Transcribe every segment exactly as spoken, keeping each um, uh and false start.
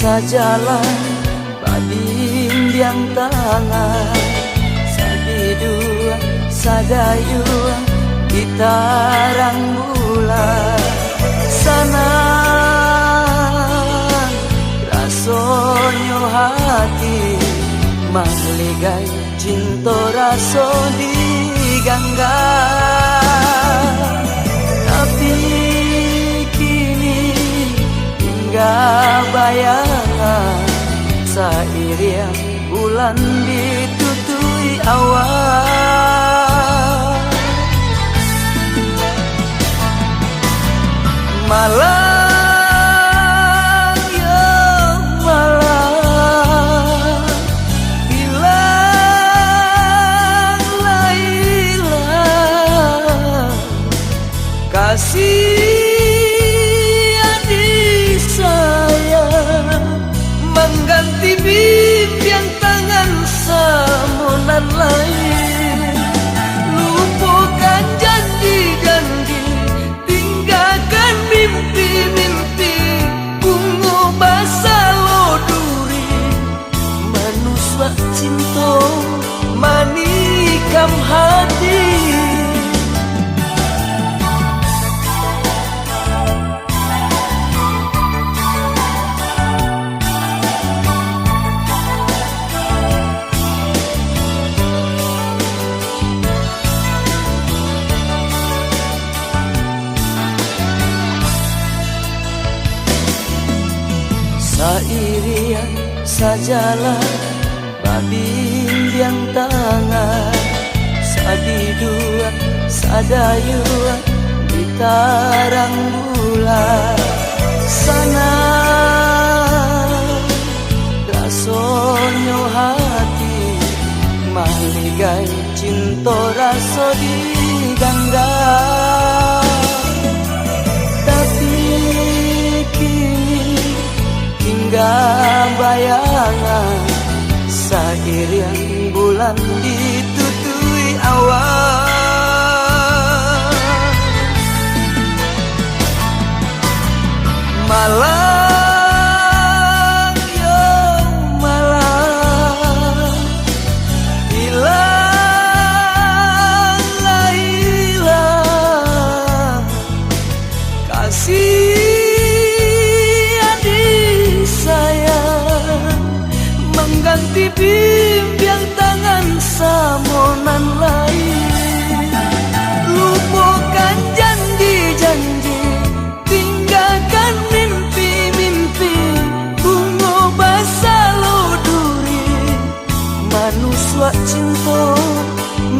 Sajalan babimbiang tangan, sabiduang sadayuang di tarang bulan. Sanang rasonyo hati maligai cinto raso diganggam. Tapi kini tingga bayangan, sairiang bulan ditutuik awan. Malang, yo malang, ilang lah ilang, kasih adik sayang, mangganti bimbiang tangan samo nan lain. Lupokan janji-janji, tinggakan mimpi-mimpi, bungo basalo duri, manusuak cinto, manikam hati. Sairiang sajalan babimbiang tangan, sabiduang sadayuang di tarang bulan. Sanang rasonyo hati maligai cinto raso diganggam. Tapi kini tingga bayangan, sairiang bulan ditutuik awan. Malang, yo malang, ilang lah ilang, kasih adik sayang, mangganti bimbiang tangan samo nan lain. Lupokan janji-janji, tinggakan mimpi-mimpi, bungo basalo duri, manusuak cinto,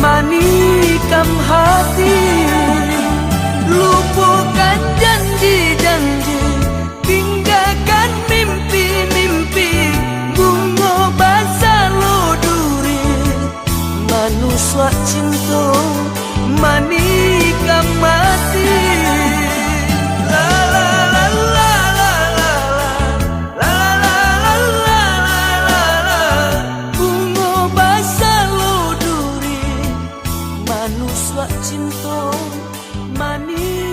manikam hati. Lupokan janji-janji, tinggakan mimpi-mimpi, bungo basalo duri, manusuak cinto, manikam hati. La, la, la, la, la, la, la. La, la, la, la, la, la. Bungo basalo duri, manusuak cinto, manikam